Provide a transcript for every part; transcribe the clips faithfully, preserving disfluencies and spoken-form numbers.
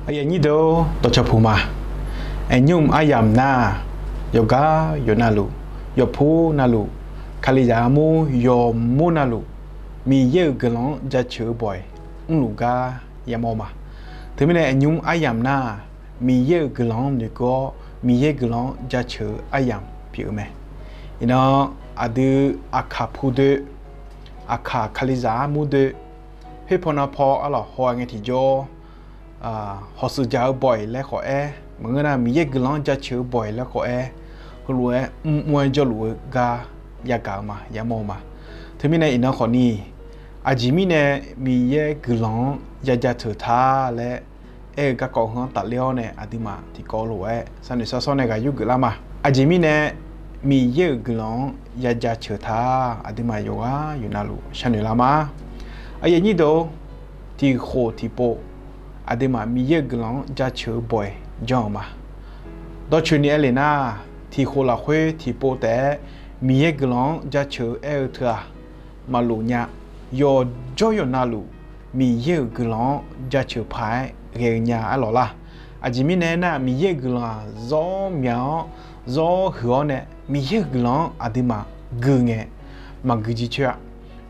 Aqyuif aqnyir deuq-or, dawqcawq puq ma. Aqnymr aryamq nar-aq, yawqgar yawqnavluf, yawqpur navluf, Kalizaq armur yawqmur navluf, Miqyaer-euq guiqlanq-anr jaceuq-eu bawq-iq mrluf gar yamawr ma. Teumirnae aqnymr aryamq nar-aq, Miqyaer-euq guiqlanq-anr noeqkeuv-awr, Miqyaer guiqlanq-anr jaceuq-eu aryamq pyeuf-eu mae. Iqnan aqdui aqkaq pu doe, aqkaq Kalizaq armur doe, khoerpaw navpaw arlawq haw-a ngae tiqjawr, hawqshuif jaq-eu bawq-iq laer khawf aer, maqngeur nar Miqyaer guiqlanq-anr jaceuq-eu bawq-iq laer khawf aer, heulof-aer mrmr-aer jawrluf-eu gar yagaq-eu ma, yamawr-eu ma. Teumirnae iqnan khawfni, aqjeq mirnae Miqyaer guiqlanq-anr yajaceuq ta laer aer-eu garkawv heu-anr tafler-awr nae aqduimaf tiqkawv lof-aer sharnoeq shar sawr nae ghaq yurgeuf lar ma. Aqjeq mirnae Miqyaer-euq guiqlanq-anr yajaceuq ta, aqduimaf yawqghaq yawqnavluf sharnoeq lar ma. Aqyuif aqnyir deuq-or, tiqkhof tiqpov aqduimaf Miqyaer-euq guiqlanq-anr jaceuq-eu bawq-iq janr-eu ma. Dawrcoeni aer lef nar, tiqkhof lafkhoer tiqpov taef-aer Miqyaer guiqlanq-anr jaceuq-eu aer-eu teu-aq, maqlof nya. Yawqjawr yawqnavluf Miqyaer-euq guiqlanq-anr jaceuq paq-aer ghae-eu nya arlawq lar. Aqjeq mirnae aernar, Miqyaer-euq guiqlanq-aq zawr myaq-awr, zawr huiq-awr nae Miqyaer-euq guiqlanq-anr aqduimaf gui ngae, maqgui jircoer-a.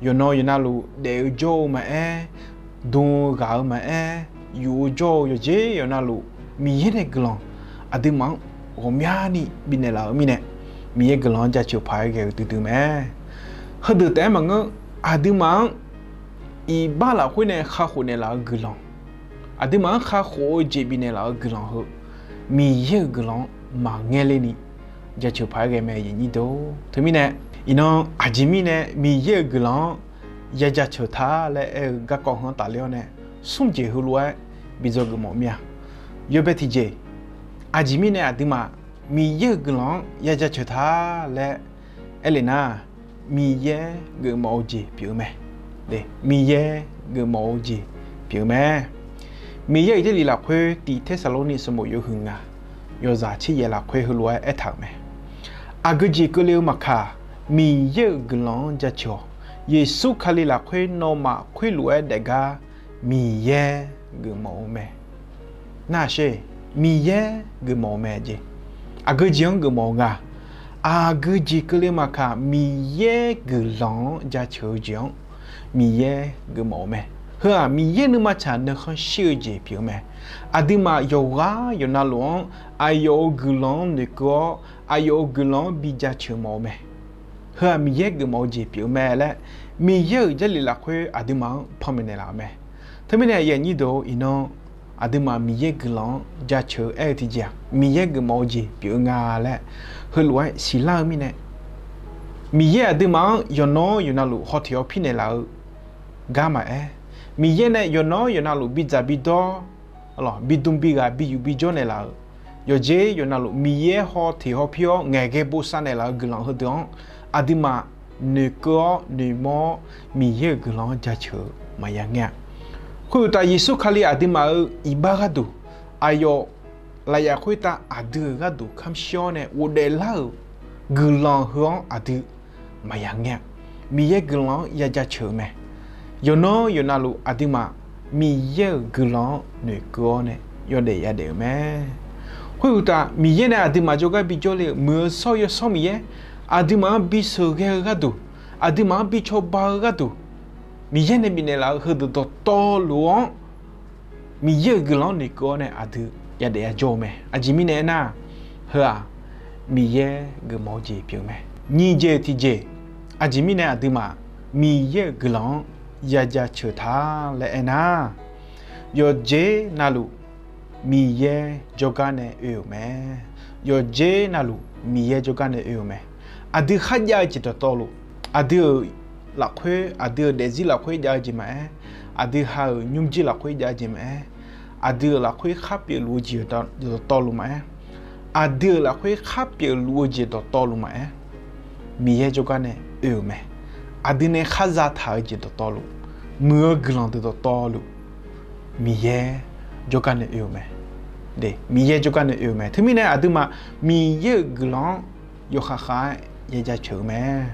Yawqnan yawqnavluf daef-eu jawr-eu maqaer, dm-eu ghaq-eu maqaer, yuf-eu jawr-eu yawqjeq yawqnavluf Miqyaer nae guiqlanq aqduimaf-anr ghawqmyani bifnaeq laf-eu mirnae, Miqyaer guiqlanq-anr jaceuq paq-aer ghae-eu duidui mae. Heudeuq taef-aer maqngeur, aqduimaf-anr iqbax lafkhoer nae kakhof naeqlaf-eu guiqlanq, aqduimaf-anr kakhof-eu jeq bifnaeq laf-eu guiqlanq heu, Miqyaer-euq guiqlanq-anr maqngaer lerni jaceuq paq-aer ghae mae, aqyuif aqnyir deuq-or. Teumirnae, iqnan aqjeq mirnae Miqyaer-euq guiqlanq-anr yajaceuq ta laer aer-eu garkawv heu-anr tafler-awr nae, smr jeq heulof-aer bi dzawgeuf mawf mir-a. Yawbae tiqjeq, aqjeq mirnae aqduimaf Miqyaer-euq guiqlanq-anr yajaceuq ta laer aer lef nar, Miqyaer geufmawf-eu jeq pyeuf-eu mae. Miqyaer geufmawf-eu jeq pyeuf-eu mae. Miqyaer-euq Jarlif lafkhoer Tiq Tersaqlorni sanqbof yawhuiq ngaq, yawzaq tser yaef lafkhoer heulof-aer aertaq-euq mae. Aqgeu jeq keuvle-eu maqkaq, Miqyaer-euq guiqlanq-anr jaceuq-awq. Yeqsur Kali lafkhoer nawmaf khoerlof-aer daefgar Miqyaer geufmawf-eu mae. Nar-aq sher, Miqyaer geufmawf-eu mae jeq. Aqgeu jeq-anr geufmawf-eu nga. Aqgeu jeq keuvle maqkaq, Miqyaer guiqlanq-anr jaceuq-eu jeq-anr Miqyaer geufmawf-eu mae. Heu-aq, Miqyaer nuima tsaq nuikhanr shir-eu jeq pyeuf-eu mae. Aqduimaf yawqghaq yawqnavluf-anr aqyawf-euq guiqlanq-anr noeqkeuv-awr, aqyawf-euq guiqlanq-anr bi jaceuq mawf-eu mae. Heu-aq, Miqyaer geufmawf-eu jeq pyeuf-eu mae laer, Miqyaer-euq Jarlif lafkhoer aqduimaf-anr panmaeq naeqlaf-eu mae. Teumirnae aqyuif aqnyir deuq-or, iqnan aqduimaf Miqyaer guiqlanq-anr jaceuq-eu aer-eu tiqjeq-aq, Miqyaer geufmawf-eu jeq pyeuf-eu nga laer heulof-aer siqlar-eu mirnae, Miqyaer aqduimaf-anr yawqnan yawqnavluf hawteq hawpir naeqlaf-eu gar maqaer, Miqyaer nae yawqnan yawqnavluf bidzaq bidawr, bidm bighaq biyuf bijawr naeqlaf-euq, yawqjeq yawqnavluf Miqyaer hawteq hawpir-awr ngaeqghae bosav naeqlaf-eu guiqlanq heudeuq-anr aqduimaf noeqkeuv-awr noeqmawr-awr, Miqyaer-euq guiqlanq-anr jaceuq-eu maqya ngaer-a. Khoeruqtaf, Yeqsur Kali aqduimaf-euq iqbax gharduq, aqyawf lafyaf khoertav aqdui-euq gharduq kamq shir-awr nae ghofdaef lar-euq guiqlanq heu-anr aqdui maqya ngaer-a. Miqyaer guiqlanq-anr yajaceuq-eu mae. Yawqnan yawqnavluf aqduimaf Miqyaer-euq guiqlanq-anr noeqkeuv-awr nae yawdaef yadaef-euq mae. Khoeruqtaf, Miqyaer nae aqduimaf jawrgar bijawr le-euq muiq-eu shawr-eu Yawsanr Miqyaer aqduimaf-anr bisheuq ghae-eu gharduq, aqduimaf-anr bi cawba-eu gharduq, Miqyaer nae bifnaeq laf-eu heudeuq dawqtawvluf-anr Miqyaer-euq guiqlanq-anr noeqkeuv-awr nae aqdui yadaef yajawr-eu mae. Aqjeq mirnae aernar, heu-aq Miqyaer geufmawf-eu jeq pyeuf-eu mae. Nyiq jeq tiqjeq, aqjeq mirnae aqduimaf Miqyaer-euq guiqlanq-anr yajaceuq ta laer aernar, yawqjeq navluf Miqyaer jawrgar nae oe-euq mae. Yawqjeq navluf Miqyaer jawrgar nae oe-euq mae. Aqdui kharjav-eu jeq dawqtawvluf, aqdui-euq lafkhoer, aqdui-euq daefzir lafkhoer jav-eu jeq maqaer, aqdui ha-euq nymrjir lafkhoer jav-eu jeq maqaer, aqdui-euq lafkhoer khar pyeufluf-eu jeq dawqtawvluf maqaer, aqdui-euq lafkhoer khar pyeufluf-eu jeq dawqtawvluf maqaer, Miqyaer jawrgar nae oe-euq mae. Aqdui nae khar zataq-eu jeq dawqtawvluf, muiq-eu guiqlanq deuq dawqtawvluf, Miqyaer jawrgar nae oe-euq mae. Miqyaer jawrgar nae oe-euq mae. Teumirnae aqduimaf Miqyaer-euq guiqlanq-anr yawkhav khav-aer yajaceuq-eu mae.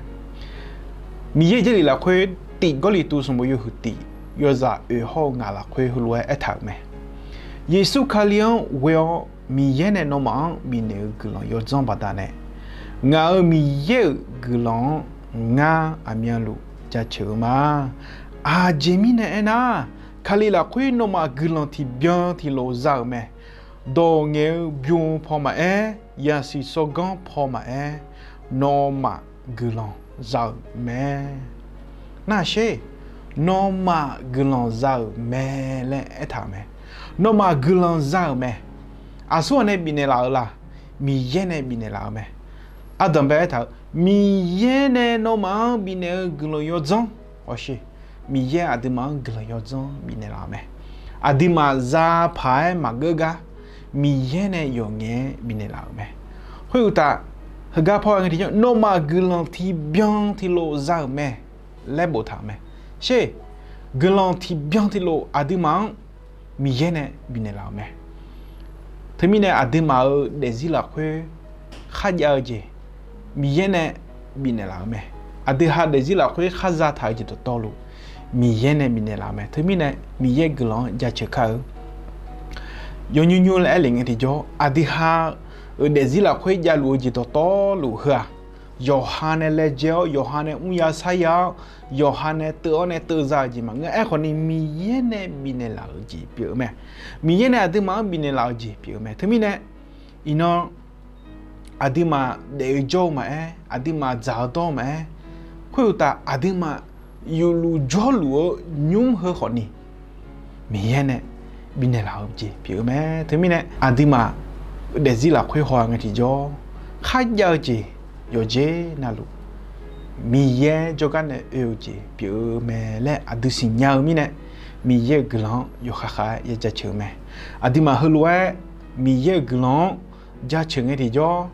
Miqyaer Jarlif lafkhoer Tif Gawrliqtu sanqbof yawhuiq tif, yawzaq oeq hawr-eu ngaq lafkhoer heulof-aer aertaq-euq mae. Yeqsur Kali-anr ghoe-awr Miqyaer nae nawmaf-anr bifnaeq-eu guiqlanq yawdzanr baqdanae, ngaq-euq Miqyaer-euq guiqlanq-anr ngar aqmyanluf jaceuq-eu ma. Aqjeq mirnae aernar, Kali lafkhoer nawmaf guiqlanq tiqbyan tiqlof za-euq mae. Dawq ngaeq-eu bym-eu paw maqaer, yasiq sawrganr paw maqaer, nawmaf guiqlanq za-euq mae. Nar sher, nawmaf guiqlanq za-euq mae laer aertaq-euq mae. Nawmaf guiqlanq za-euq mae. Aqsur ghaq nae bifnaeq laf-eu la? Miqyaer nae bifnaeq laf-eu mae. Ardanqbae aertaq-eu, Miqyaer nae nawmaf-anr bifnaeq-eu guiqlanq yawdzanr hawsher. Miqyaer aqduimaf-anr guiqlanq yawdzanr bifnaeq laf-euq mae. Aqduimaf zaqpaq-aer maqgeur gar, Miqyaer nae yawqngaef-aer bifnaeq laf-euq mae. Khoeruqtaf, heugar paw-aer ngae tiqjawr, nawmaf guiqlanq tiqbyan tiqlof za-euq mae laer boftaq-euq mae. Sher, guiqlanq tiqbyan tiqlof aqduimaf-anr Miqyaer nae bifnaeq laf-euq mae. Teumirnae aqduimaf-euq daefzir lafkhoer kharjav-eu jeq Miqyaer nae bifnaeq laf-euq mae. Aqdui ha daefzir lafkhoer kharza taq-eu jeq dawqtawvluf Miqyaer nae bifnaeq laf-euq mae. Teumirnae Miqyaer guiqlanq-anr jaceuq kar-eu. Yawnymr nymr laer aer le ngae tiqjawr, aqdui ha-euq daefzir lafkhoer javluf-eu jeq dawqtawvluf heu-aq, yawqha nae laejae-awr, yawqha nae mrya sarya-awr, yawqha nae teuv-awr nae teuv za-euq jeq maqngeur. Aerkhawf ni Miqyaer nae bifnaeq laf-euq jeq pyeuf-eu mae. Miqyaer nae aqduimaf-anr bifnaeq laf-euq jeq pyeuf-eu mae. Teumirnae iqnan aqduimaf daef-eu jawr-eu maqaer, aqduimaf dzaq-eu dawr-eu maqaer, khoeruqtaf aqduimaf yufluf jawrluf-eu nymr heu khawf ni Miqyaer nae bifnaeq laf-eu jeq pyeuf-eu mae. Teumirnae aqduimaf daefzir lafkhoer haw-a ngae tiqjawr, kharjav-eu jeq yawqjeq navluf Miqyaer jawrgar nae oe-eu jeq pyeuf-eu mae laer aqdui siqnya-eu mirnae, Miqyaer-euq guiqlanq-anr yawkhav khav-aer ya jaceuq-eu mae. Aqduimaf heulof-aer Miqyaer-euq guiqlanq-anr jaceuq ngae tiqjawr,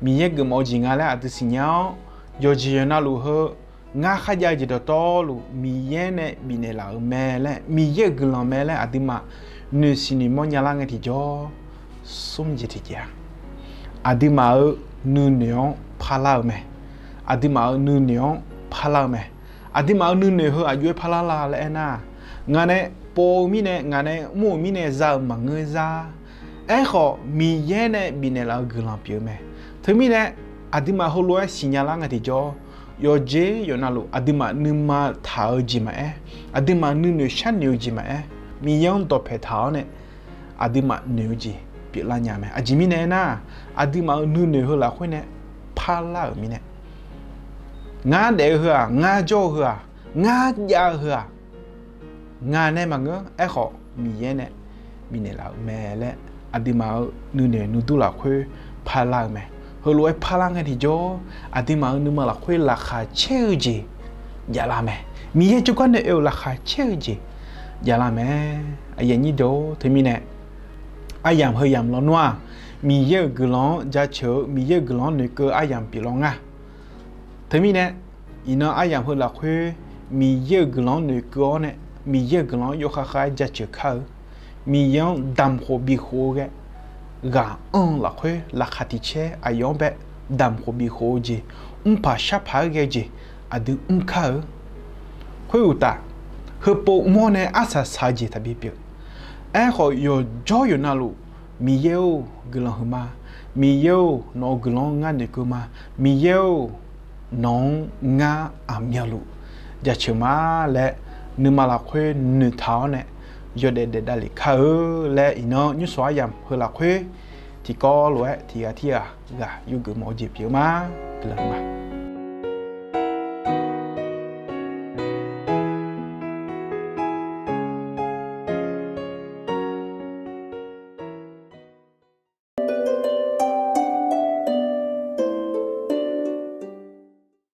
Miqyaer geufmawf-eu jeq nga laer aqdui siqnya-awr, yawqjeq yawqnavluf heu ngar kharjav-eu jeq dawqtawvluf Miqyaer nae bifnaeq laf-euq mae laer, Miqyaer-euq guiqlanq mae laer aqduimaf noeqsiq noeqmawr nyalar ngae tiqjawr, smr jeq tiqjeq-aq, aqduimaf-euq nuinoeq-anr parlar-eu mae. Aqduimaf-euq nuinoeq-anr parlar-eu mae. Aqduimaf-euq nuinoeq heu aqjox-aer parlar la laer aernar, ngaq nae pov-eu mirnae, ngaq nae mr-euq mirnae za-eu maqngeur zar. Aerkhawf Miqyaer nae bifnaeq laf-eu guiqlanq pyeuf-eu mae. Teumirnae aqduimaf heulof-aer siqnya lar ngae tiqjawr, yawqjeq yawqnavluf aqduimaf nuima taq-eu jeq maqaer, aqduimaf nuinoeq sharnoeq-eu jeq maqaer, Miqyaer-anr dawqpaeq taq-awr nae aqduimaf noeq-eu jeq pyeuflar nya mae. Aqjeq mirnae aernar, aqduimaf-euq nuinoeq heu lafkhoer nae parlar-euq mirnae, ngar daef-eu heu-aq, ngar jawr-eu heu-aq, ngar jav-eu heu-aq, ngaq nae maqngeur. Aerkhawf Miqyaer nae bifnaeq laf-euq mae laer aqduimaf-euq nuinoeq nuidur lafkhoer parlar-eu mae. Heulof-aer parlar ngae tiqjawr, aqduimaf-euq nuima lafkhoer laqkhaq caer-eu jeq javlar mae. Miqyaer jawrgar nae oe-euq laqkhaq caer-eu jeq javlar mae. Aqyuif aqnyir deuq-or, teumirnae aryamq heu yamq lawnmr-aq, Miqyaer-euq guiqlanq-anr jaceuq-eu, Miqyaer-euq guiqlanq-anr noeqkeuv-eu aryamq pyeuflar nga. Teumirnae iqnan aryamq heu lafkhoer Miqyaer-euq guiqlanq-anr noeqkeuv-awr nae, Miqyaer-euq guiqlanq-anr yawkhav khav-aer jaceuq kar-eu, Miqyaer-anr damq khof bif khof-eu ghae, ghaq anr-eu lafkhoer laqkhaq tiq caer aqyawf-anr bae damq khof bif khof-eu jeq, mrpaq sharpaq-aer ghae-eu jeq aqdui mr kar-eu. Khoeruqtaf, heupov mawr nae arsaq saq-eu jeq taqbi pyeuf. Aerkhawf yawqjawr yawqnavluf, Miqyaer-or, guiqlanq huiqma. Miqyaer-or, nawq-euq guiqlanq-anr ngar noeqkeuv ma. Miqyaer-or, nawq-anr ngar aqmyanluf jaceuq ma laer, nuima lafkhoer noeqtaq-awr nae yawdaef daef davlef kar-eu laer, iqnan nymrshawq aryamq heu lafkhoer tiqkawv lof-aer tiqghaq tirghaq ghaq yurgeuf mawf-eu jeq pyeuf-eu ma. Guiqlanq huiqma.